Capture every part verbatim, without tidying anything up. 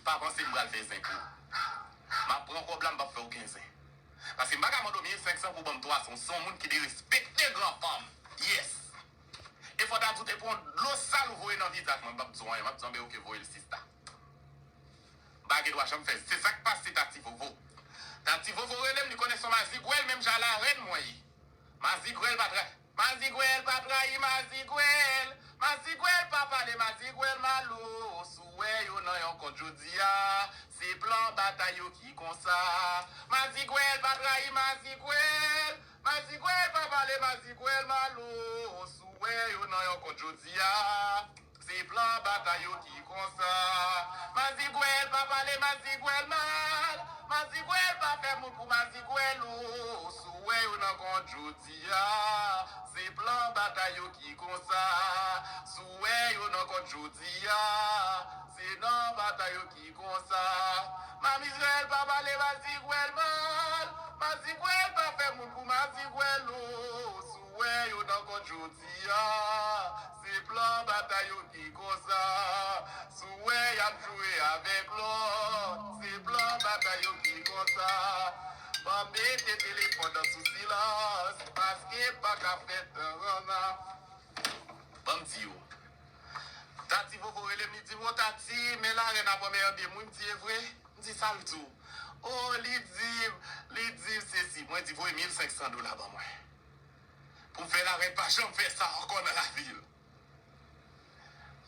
Pa panse m pral fè zen pou ou. M ap pran kòb la, m p ap fè okenn zen. Paske m pa ka mande w mil senk san pou w ban m twa san. Ou se yon moun ki derespekte gran fanm. Yes. E fò w ta tou te pran dlo sal ou voye nan vizaj mwen, m p ap di w anyen. M ap di w, anben, oke, voye l, sista. M pa gen dwa janm fè. Se sa k pase Tati Vovo. Tati Vovo rele m, li konnen se yon mazigwèl, menm jan a larèn mwen ye. Mazigwèl pa tra-, mazigwèl pa trayi mazigwèl. Mazigwèl pa pale mazigwèl malo. Si w wè yo nan yon kont jodi a, se plan batay yo ki konsa. Mazigwèl pa trayi mazigwèl. Mazigwèl pa pale mazigwèl malo. Si w wè yo nan yon kont jodi a, se plan batay yo ki konsa. Mazigwèl pa pale mazigwèl mal. Mazigwèl pa fè moun pou mazigwèl ou. Si w wè yo nan kont jodi a, se plan batay yo ki konsa. Si w wè yo nan kont jodi a, se nan batay yo ki konsa. Mazigwèl pa pale mazigwèl mal. Mazigwèl pa fè moun pou mazigwèl ou. Si w wè yo nan kont jodi a, se plan batay yo ki konsa. Si w wè y ap joure avèk lòt, se plan batay yo ki konsa. Ban m mete telefòn nan sou silans, paske m pa ka fè tan rannan. Ban m di w. Tati Vovo rele m, li di m, o Tati, men larèn ap anmède m wi. M di, e vre? M di, sa l di w? O, li di m, li di m sesi. Mwen di, voye mil senk san dola ban mwen. Pou m fè larèn pa janm fè sa ankò nan lavi l.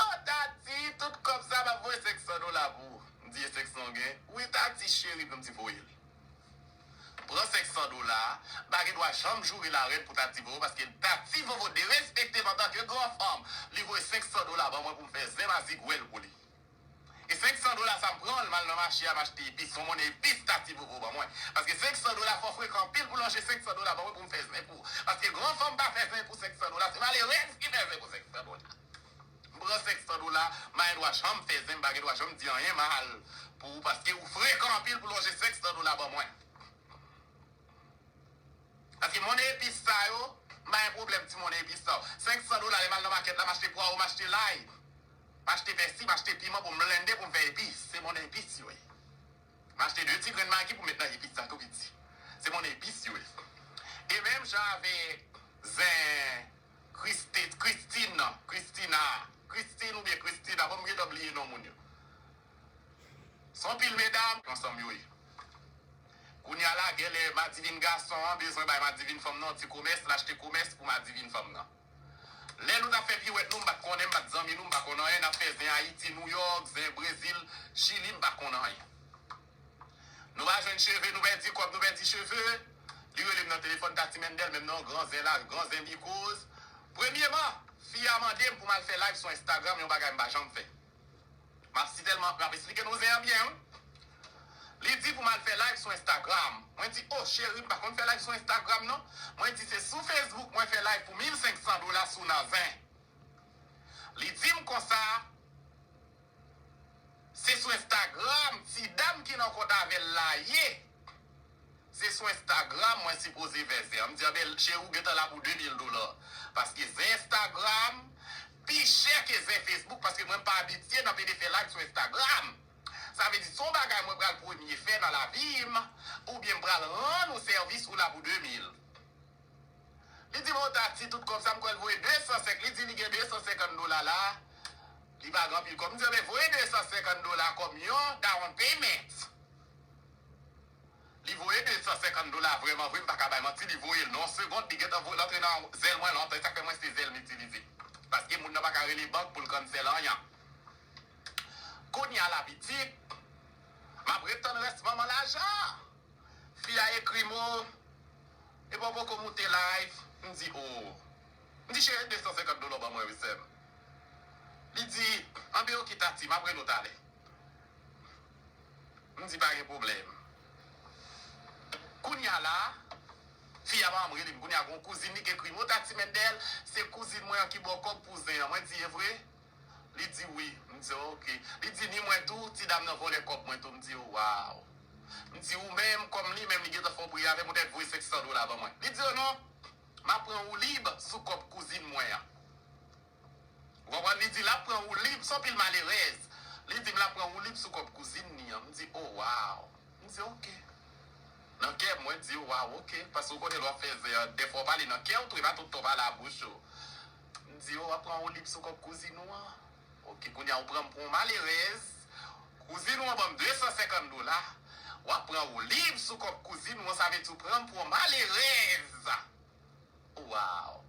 O Tati, tout kòb sa m ap voye senk san dola pou ou. M di, e senk san w gen? Wi, Tati cheri, m di, voye l. Pran senk san dola a, m pa gen dwa janm joure larèn pou Tati Vovo, paske Tati Vovo derespekte m antanke gran fanm. Li voye senk san dola ban mwen pou m fè zen mazigwèl pou li. E senk san dola sa m pran l, m al nan mache a, m achte epis, se yon monnen epis Tati Vovo ban mwen. Paske senk san dola fò w frekan anpil pou lonje senk san dola ban mwen pou m fè zen pou ou. Paske gran fanm pa fè zen pou senk san dola, se malerèz ki fè zen pou senk san dola. M pran senk san dola, m pa gen dwa janm fè zen, m pa gen dwa janm di anyen mal pou ou, paske ou frekan anpil pou lonje senk san dola ban mwen. Paske monnen epis sa yo, m pa gen pwoblèm ti monnen epis sa yo. Senk san dola, lè m al nan makèt la, m achte pwawo, m achte lay, m achte pèsi, m achte piman pou m blende pou m fè epis. Se monnen epis yo ye. M achte de ti grenn magi pou m met nan epis sa tou piti. Se monnen epis yo ye. E menm jan avèk zen Christi-, Christine nan, Christina, Christine oubyen Christina, bon, m gentan bliye non moun yo. Se yon pil medam ansanm yo ye. Kounye a la, genlè madivin gason an bezwen bay madivin fanm nan yon ti komès, l achte komès pou madivin fanm nan. Lè nou t ap fè piwèt nou, m pa t konnen, m pa t zanmi nou, m pa konn anyen, n ap fè zen Ayiti, Nouyòk, zen Brezil, Chili, m pa konn anyen. Nou pa jwenn cheve, nou pèdi kòb, nou pèdi cheve. Li rele m nan telefòn, Tati Mendel, menm nan yon gran zen la, gran zen bikoz. Premyeman, fi a mande m pou m al fè live sou Instagram, yon bagay m pa janm fè. M ap si tèlman, m ap esplike nou zen an byen, wi. Li di pou m al fè live sou Instagram. Mwen di, o, cheri, m pa konn fè live sou Instagram, non. Mwen di, se sou Facebook mwen fè live pou mil senk san dola sou nan zen. Li di m konsa, se sou Instagram ti dam ki nan kont avè l la ye. Se sou Instagram mwen sipoze fè zen an. M di, anben, cheri, ou gentan la pou de mil dola. Paske zen Instagram pi chè ke zen Facebook, paske mwen m pa abitye nan pede fè live sou Instagram. Sa vle di, se yon bagay mwen pral premye fè nan lavi m, oubyen m pral rann ou sèvis, ou la pou de mil. Li di m, o Tati, tout kòb sa, m kwè l voye de san senk. Li di li gen de san senkant dola la. Li pa gen anpil kòb. M di, anben, voye de san senkant dola kòm yon down payment. Li voye de san senkant dola, vrèman vre, m pa ka bay manti, li voye l nan yon segond, li gentan voye l antre nan zèl mwen lontan. E sa k fè mwen se zèl m itilize. Paske moun nan pa ka rele bank pou l cancel anyen. Kounye a la pitit, m ap ret tann rès manman lajan. Fi a ekri m, o, epi w poko moute live. M di, o. M di, cheri, de san senkant dola w ban mwen, wi, sè m. Li di, anben, oke, Tati, m ap rele w talè. M di, pa gen pwoblèm. Kounye a la, fi a pa janm rele m. Kounye a, gon kouzin li ki ekri m, o, Tati Mendel, se kouzin mwen an ki ba w kòb pou zen an. Mwen di, e vre? Li di wi. M di, oke. Li di ni mwen tou, ti dam nan vòlè kòb mwen tou. M di, waw. M di, ou menm, kòm li menm, li gentan fè yon pri avè m, ou t ap voye senk san dola ban mwen. Li di, o non, m ap pran woulib sou kòb kouzin mwen an. Ou konprann? Li di, l ap pran woulib, se yon pil malerèz. Li di m l ap pran woulib sou kòb kouzin li an. M di, "Oh, wow." M di, "Ok." Nan kè m, mwen di, "Oh, wow, ok." Paske w konnen lè w ap fè zen an, dèfwa w pale nan kè w tou, e pa tout tan w pale ak bouch ou. M di, "Oh, w ap pran woulib sou kòb kouzin ou an? Ok, kounye a ou pran m pou yon malerèz. Kouzin ou an ban m de san senkant dola. W ap pran woulib sou kòb kouzin ou an, sa vle di ou pran m pou yon malerèz." Wow!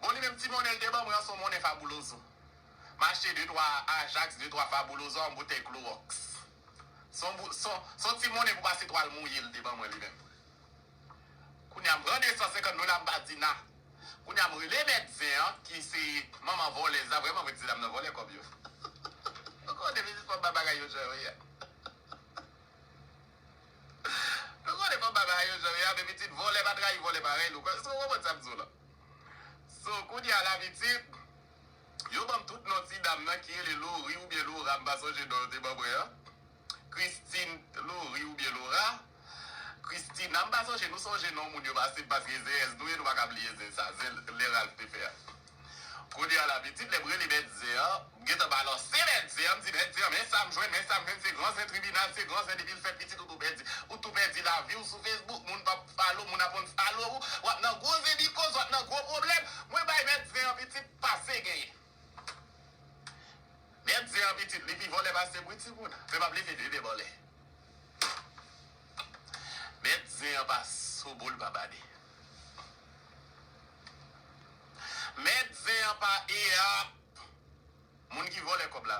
Bon, li menm ti monnen l te ban mwen an, se yon monnen Fabuloso. M achte de twa Ajax, de twa Fabuloso, yon boutèy Clorox. Se yon bou-, se yon, se yon ti monnen pou pase twal mouye l te ban mwen li menm. Kounye a, m pran de san senkant dola, m pa di nan. Kounye a, m rele mèt zen an, ki se manman vòlèz la, vrèman vre, ti dam nan vòlè kòb yo. Ou konnen, pitit, fò m ba bagay yo jan yo ye a. Nou konnen fò bagay yo jan yo ye a, men pitit, vòlè pa trayi vòlè parèy nou. Èske w konprann sa m di w la? So, kounye a la, pitit, yo ban m tout non ti dam nan ki rele Lori oubyen Lora, m pa sonje non yo te ban mwen an. Christine, Lori oubyen Lora. Christina, m pa sonje, nou sonje non moun yo pase m, paske se zen nou ye, nou pa ka bliye zen sa, zen lè Ralph te fè a. Kounye a la, pitit, lè m rele mèt zen an, m gentan balanse mèt zen an, m di, "Mèt zen an, men sa m jwenn, men sa m jwenn, se gran zen tribinal, se gran zen depi l fèt, pitit, ou tou pèdi, ou tou pèdi lavi w sou Facebook, moun p ap follow, moun ap unfollow ou, w ap nan gwo zen because, w ap nan gwo pwoblèm." Mwen bay mèt zen an, pitit, pase genyen. Mèt zen an, pitit, li pi vòlè pase m, wi, timoun. Men m ap leve de men vòlè. Mèt zen an pa sobo, l pa bade. Mèt zen an pa e ap. Moun ki vòlè kòb la.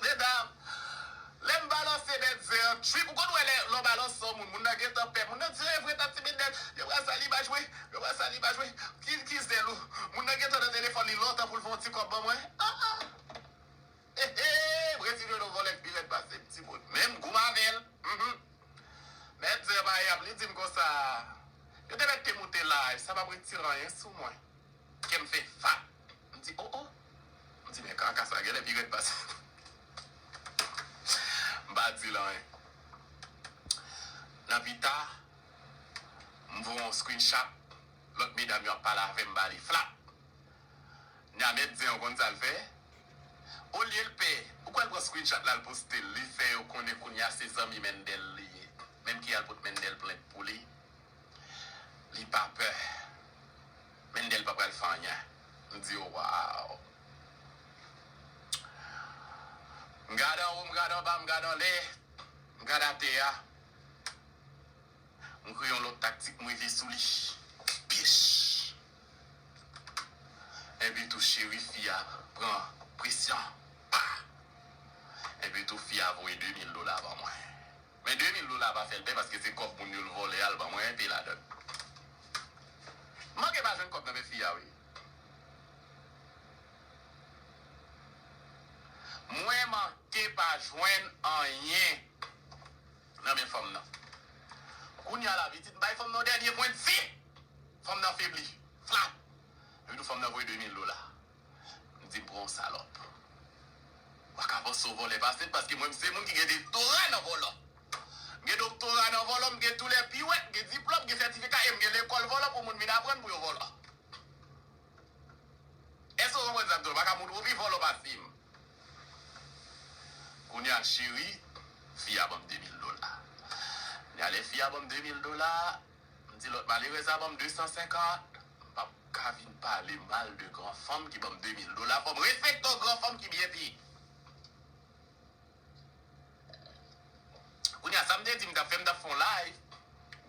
Medam, lè m balanse mèt zen an, trip, ou konn wè lè, lè w balanse yon moun, moun nan gentan pè, moun nan di, "E vre, tati Bindèl, yo pral sal imaj mwen, yo pral sal imaj mwen." Ki, ki zèl ou? Moun nan gentan nan telefòn li lontan pou l fè yon ti kòb ban mwen. Ah, ah. He, he, Brezil yo, nou vòlè k pi rèd pase m, timoun. Men m goumen avè l. Mhm. Mèt zen an pa e ap, li di m konsa, "Yo te mèt te moute live, sa p ap retire anyen sou mwen." Kè m fè fap. M di, "Oh, oh." M di, "Men kaka sa genlè pi rèd pase." M pa di l anyen. Nan pita, m voye yon screenshot, lòt medam yo ap pale avè m, m ba li flap. Nya mèt zen an, ou konn sa l fè? Olye l pè, ou kwè l pran screenshot la, l poste l, li fè yo konnen kounye a se zanmi Mendel li ye. Menm ki al pot Mendel plent pou li, li pa pè. Mendel pa pral fè anyen. M di, "Waw." M gade anwo, m gade anba, m gade anlè, m gade atè a. M kreye yon lòt taktik, m rive sou li. Pich! Epi tou cheri fi a pran presyon. Pa! Epi tou fi a voye de mil dola ban mwen. Men de mil dola pa fè l byen paske se kòb moun yo l vòlè a l ban mwen enpe ladan l. M manke pa jwenn kòb nan men fi a wi. Mwen manke pa jwenn anyen nan men fanm nan. Kounye a la, pitit, m bay fanm nan yon dènye pwen di. Fanm nan febli. Flap! Epi tou fanm nan voye de mil dola. M di, "M pran yon salòp." W a ka panse w vòlè pase m, paske mwen, m se moun ki gen doktora nan vòlò. M gen doktora nan vòlò, m gen tou lè piwèt, m gen diplòm, m gen sètifika, e m gen lekòl vòlò pou moun vin aprann pou yo vòlò. Èske w konprann sa m di w la? Pa ka moun ou pi vòlò pase m. Kounye a, cheri, fi a ban m de mil dola. Kounye a, lè fi a ban m de mil dola, m di lòt malerèz la ban m de san senkant. M p ap ka vin pale mal de gran fanm ki ban m de mil dola. Fò m respekte yon gran fanm ki byen peye. Kounye a, sa m te di, m t ap fè, m t ap fè yon live.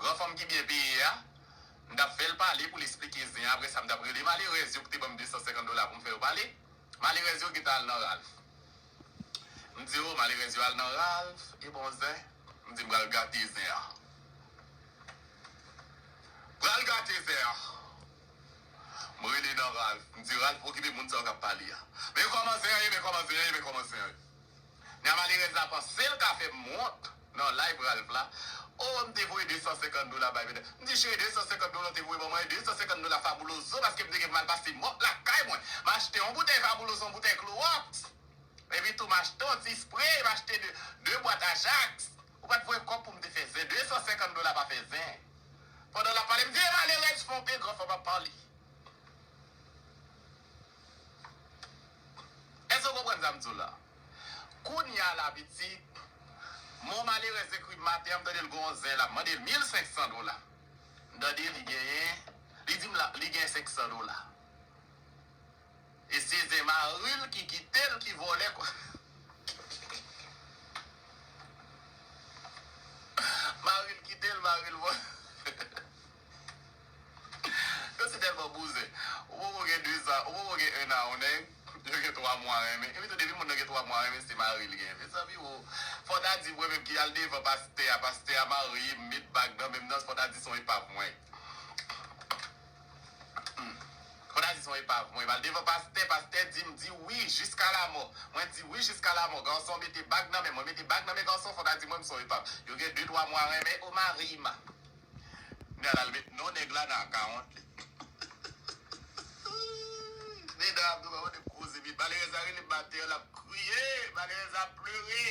Gran fanm ki byen peye a, m t ap fè l pale pou l esplike zen an. Apre sa, m t ap rele malerèz yo ki te ban m de san senkant dola pou m fè yo pale. Malerèz yo gentan al nan Ralph. M di, "O, malerèz yo al nan Ralph, e bon zen." M di, "M pral gate zen an." Pral gate zen an. M rele nan Ralph. M di, "Ralph, okipe moun sa yo k ap pale a. Men kòman zen an ye, men kòman zen an ye, men kòman zen an ye." Nya malerèz la panse l ka fè m wont nan live Ralph la. O, m te voye de san senkant dola bay medam. M di, "Cheri, de san senkant dola w te voye ban mwen, de san senkant dola Fabuloso, paske m te gen pou m al pase mòp lakay mwen. M achte yon boutèy Fabuloso, yon boutèy Clorox. Epi tou, m achte yon ti spray, m achte de, de bwat Ajax. Ou pa t voye kòb pou m te fè zen. De san senkant dola pa fè zen." Pandan l ap pale, m di, "E malerèz, fè yon pe gran fanm ap pale." Pitit, mon malerèz ekri m maten an, m tande l gon zen la, m mande l mil senk san dola. M tande li genyen, li di m la, li gen senk san dola. E se zen mari l ki kite l ki vòlè kwa. Mari l kite l, mari l vòlè. Yo se tèlman bouzen. Ou poko gen de zan, ou poko gen en an, ou nèg. Yo gen twa mwa renmen. Epi tou depi moun nan gen twa mwa renmen, se mari l gen. Mezanmi, ou, fò ta di mwen menm ki al devan pastè a, pastè a marye m, met bag nan men m nan, fò ta di se yon epav mwen. Hmm. Fò ta di se yon epav mwen. M al devan pastè, pastè di m di wi jiska lamò. Mwen di wi jiska lamò. Gason mete bag nan men mwen, mete bag nan men gason, fò ta di mwen m se yon epav. Yo gen de twa mwa renmen, o mari m. Nèg la al met non nèg la nan akawont li. Medam, nou pa konnen koze vit. Malerèz la rele m maten an, l ap kriye. Malerèz la ap plere.